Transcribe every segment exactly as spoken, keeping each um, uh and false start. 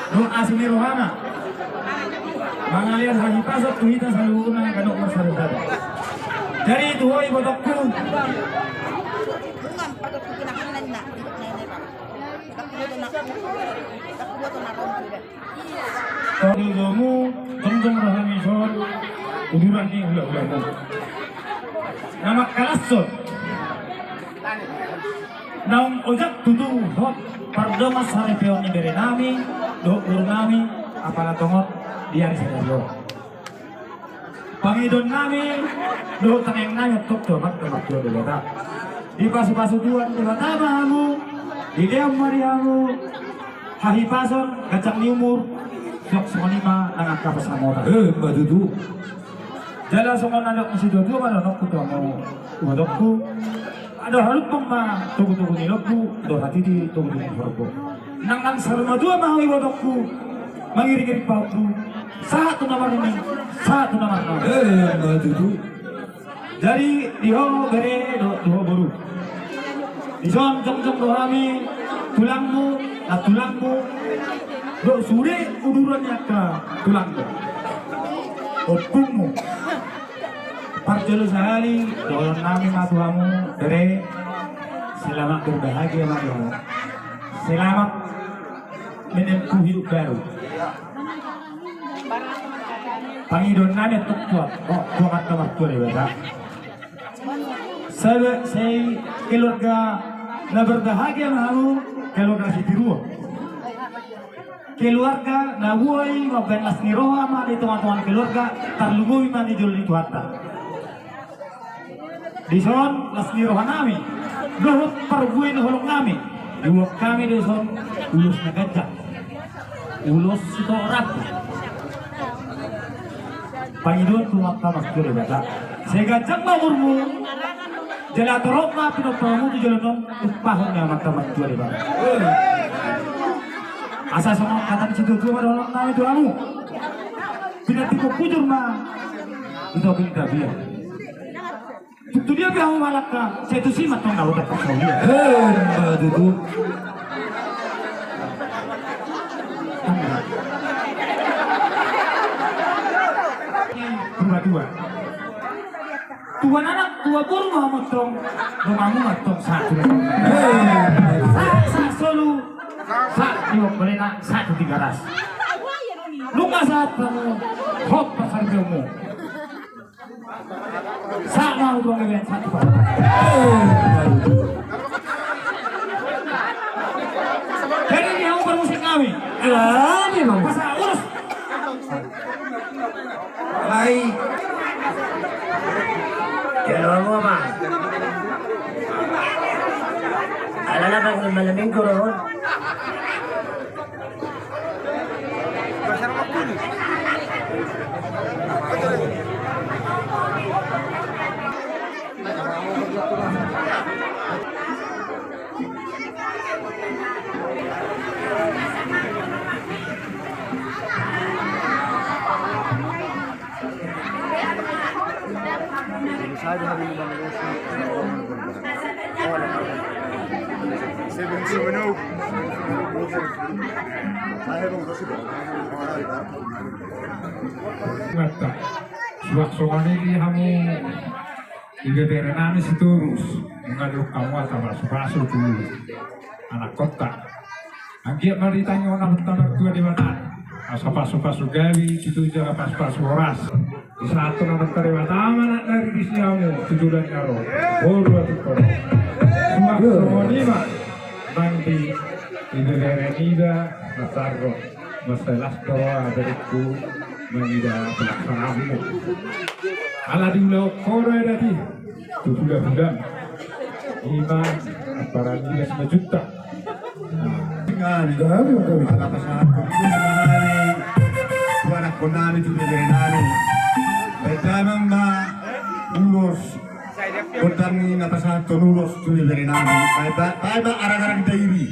Dohot asi ni rohana mangalean hahipason tu hita saluhutna ganup marsada-sada. Jadi tu ho ibotongku. Tolu domu jongjong roha ni son uduran ni hula-hulamu. Na mangkalashon. Naung ojak tutu hot pardongan saripeon ni berenami dohot borunami, apala tongon di ari sadari on. Pangidoannami dohot tangiangnami antong tu Amanta Martua Debata. Dipasu-pasu Tuhan Debata ma hamu, dilehon ma di hamu hahipason, ganjang ni umur, suang songon i ma nang angka pansamotan. Emma tutu. Jala songon na nidok ni situa-tua ma dohononku tu hamu ibotongku. Asa halumpang ma togu-togu ni lombu, dohot hatiti togu-togu ni horbo. Nang nang saur matua ma ho ibotongku mangiring-iring pahompu, sahat tu na marnini, sahat tu na marnono. Emma tutu. Jadi di ho bere dohot tu ho boru, dison jongjong do hami tulangmu, nantulangmu, dohot sude uduran ni angka tulangmu, ompungmu. Parjolo sahali dohononnami ma tu hamu bere, selamat berbahagia ma di ho. Selamat menempuh hidup baru. Pangidoannami antong tu Amanta Martua Debata. Sai keluarga na berbahagia ma hamu, keluarga sitiruon. Keluarga na boi mambahen las ni roha ma di tonga-tonga ni keluarga, tarlumobi ma di jolo ni Tuhanta. Dison las ni rohanami dohot parbue ni holongnami, diboan hami dison ulos na ganjang, ulos sitorak. Pangidoan tu Amanta Martua Debata, sai ganjang ma umurmu, jala torop ma pinompahanmu tu joloan on, tumpahon ni Amanta Martua Debata. Asa songon hata ni situa-tua ma dohononnami tu hamu: Pinantikhon hujur ma di topi ni tapian. Tung tu dia pe hamu mangalangka, sai tusi ma antong na hutangkas hamu dia. Emma tutu. Tua-tua, tua anak, tua boru ma hamu antong, donganmu ma antong sahat tu, sahat, sahat solu, sahat di Ombolena, sahat tu Tigaras. Nunga sahat hamu, hot parsaripeonmu. Sahat ma hamu tu angka ibaen sahat tu pahompu. Jadi di hamu parmusik nami. Jadi ma pasahat ulos. Baik. Jalo ma. Alana bang malam minggu ron. Mata. Suang songon i di hamu ibebere nami Sitorus, nunga didok hamu asa pasu-pasu tu anakkonta. Anggiat ma ditangihon Amanta Martua Debata asa pasu-pasu gabe, tutu jala pasu-pasu horas. Disahathon Amanta Debata ma na riris ni hamu tu joloan na ro. Boru atik koro. Suang songon i ma nang di ibebere niba, na tarro. Mansai las do roha berengku mangida pelaksanaanmu. Ala diulahon ho do adat i tu hula-hulam. I ma amparan niba simanjuntak. Nah, gabe, gabe. Ala pasahathon ulos ma hami tu anakkonnami, tu ibebere nami. Baen damang ma ulos. Gondang ni na pasahathon ulos tu ibebere nami. Baen, baen ma arang-arang dairi.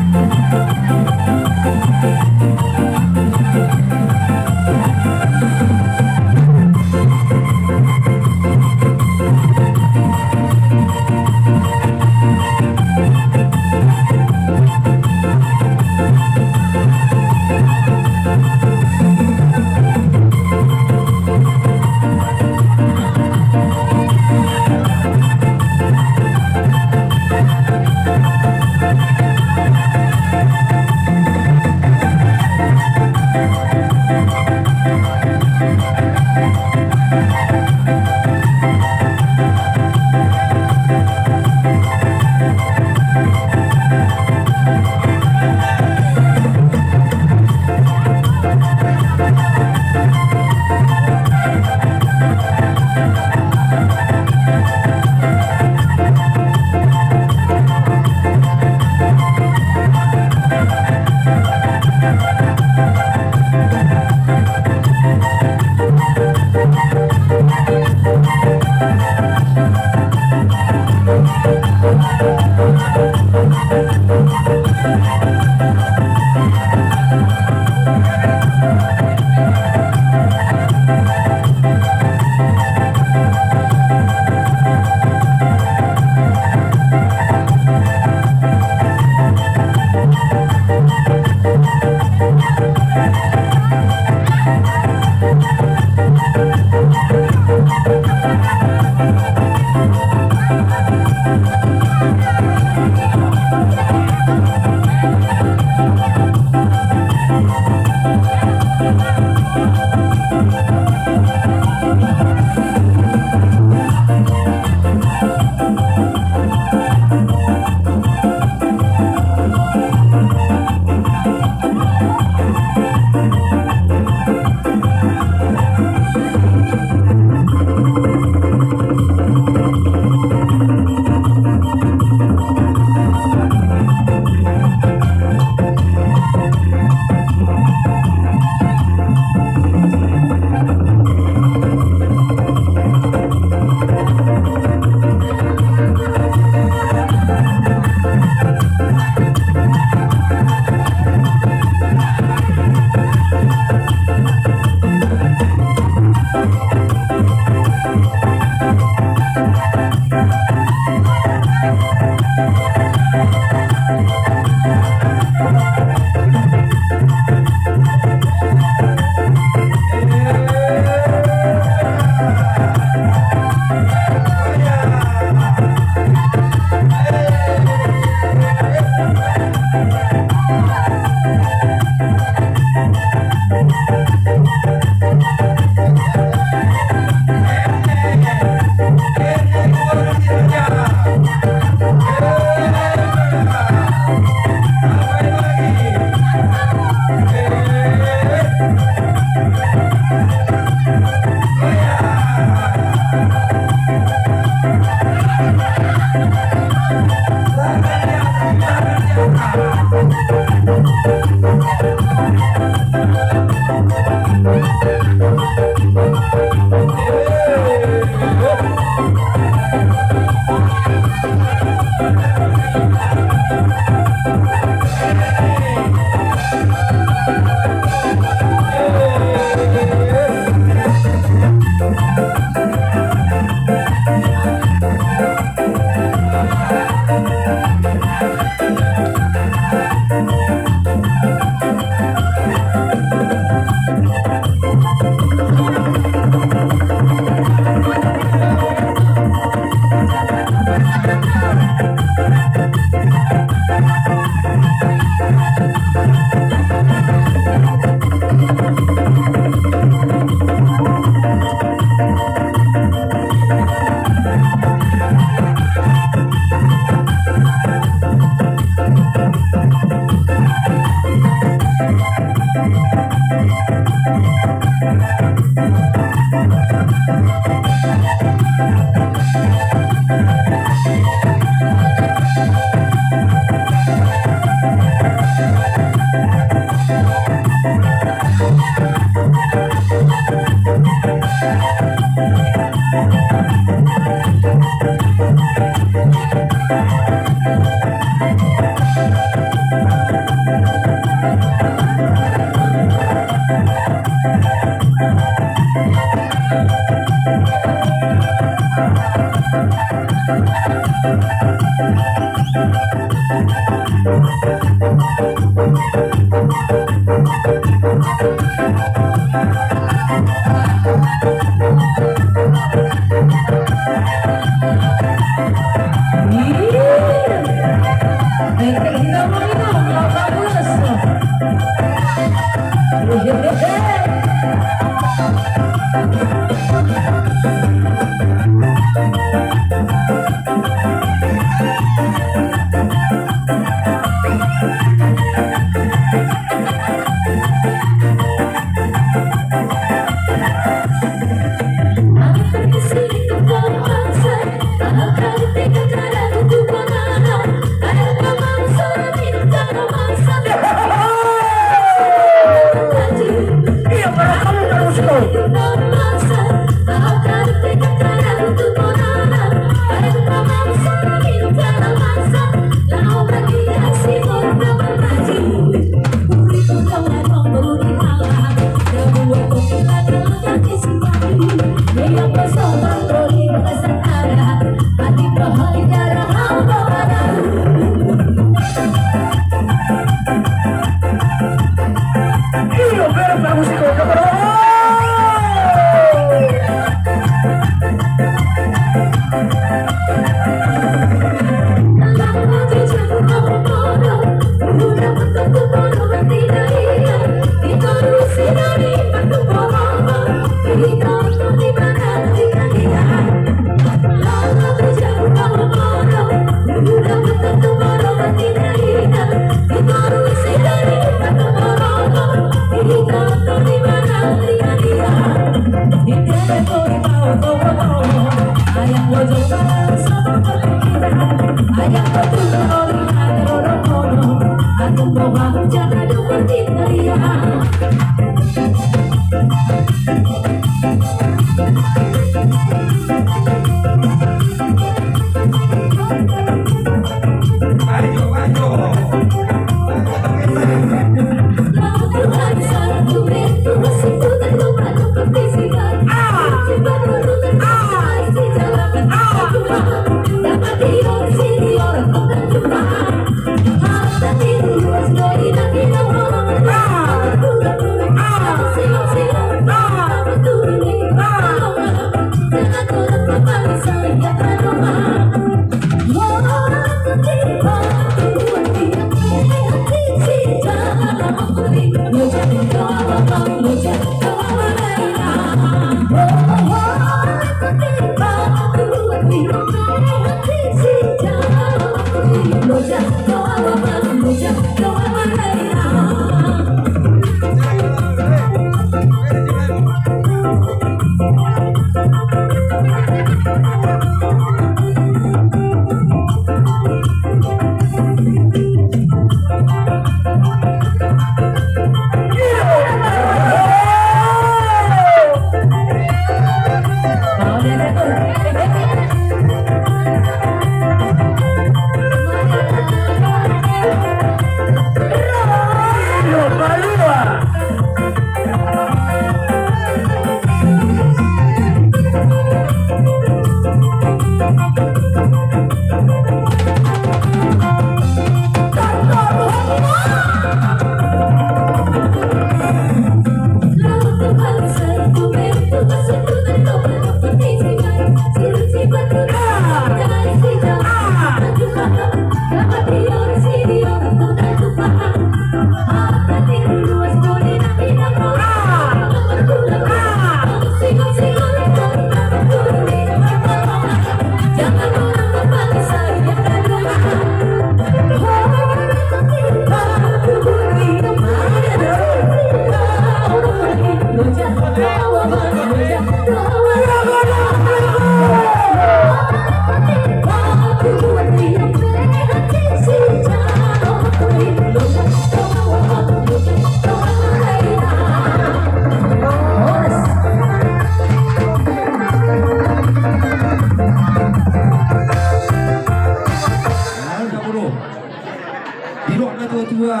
Didok na tua-tua.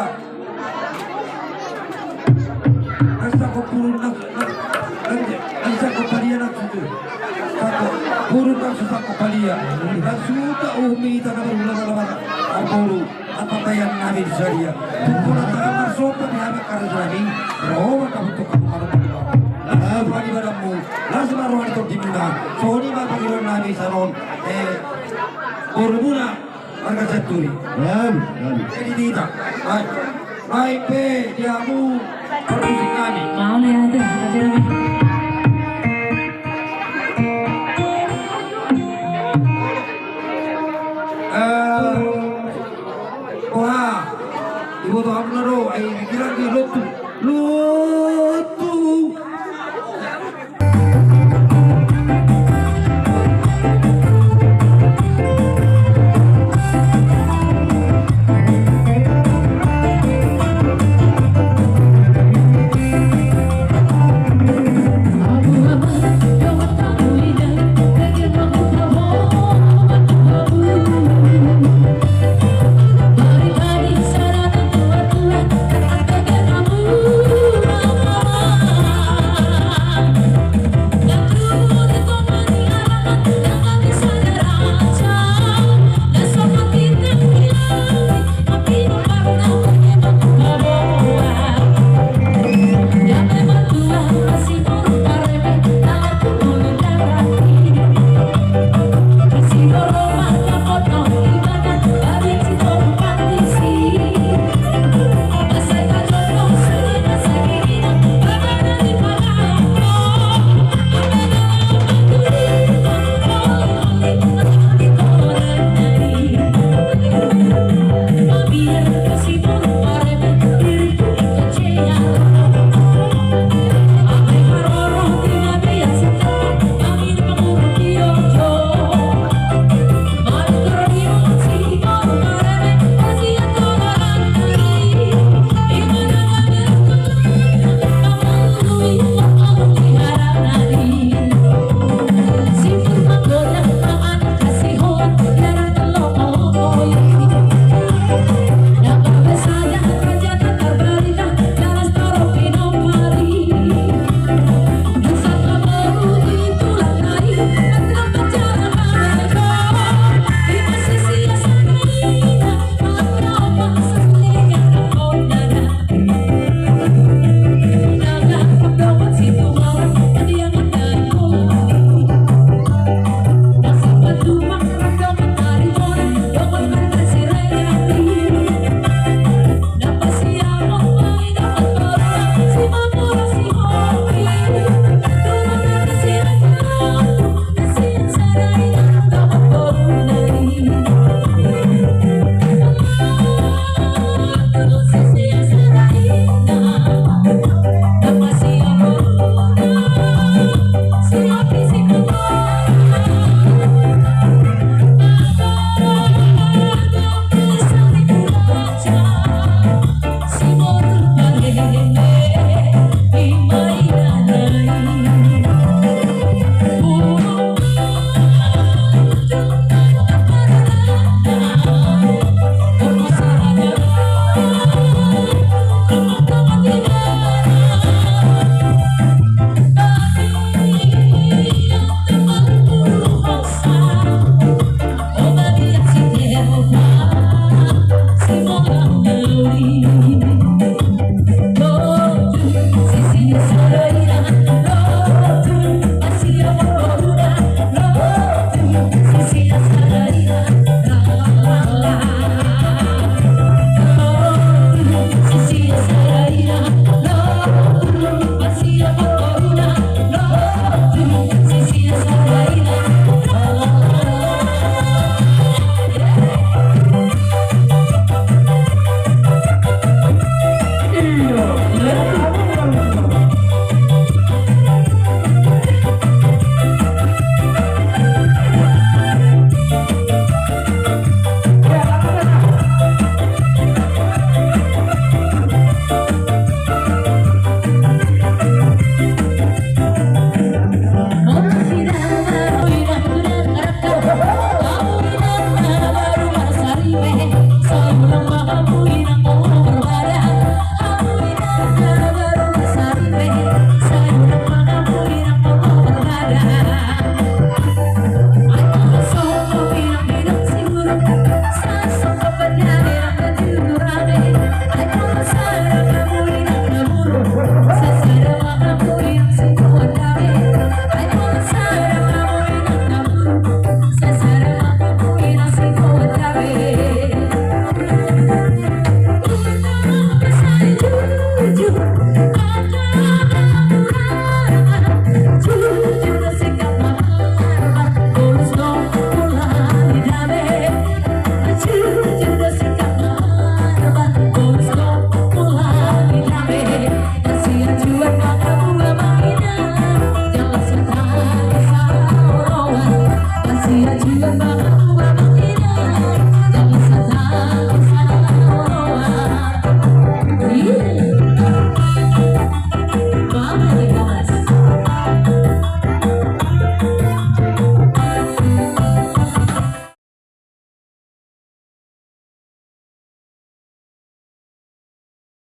Nasa ko purun na, na, na, nasa ko palia na susu. Sako purun na susu, sako palia. Na suta umi tana baru lama-lama. Apuru. Apa payan nami sadia. Tumpuna tangan marsompa di hami karajani. Roha kamu tu kamu malu. Las ma roha di badanmu. Las ma roha di tondimuna. Soni ma pangidoan nami sanon. Eh, borumuna. Marga Sianturi. Jadi dita. Baik. Baik pe di hamu parmusik nami. Mau ya, ada, ada nami. Eh, wah, ibu tu hamu na do, ai pikiran di lotu, lotu.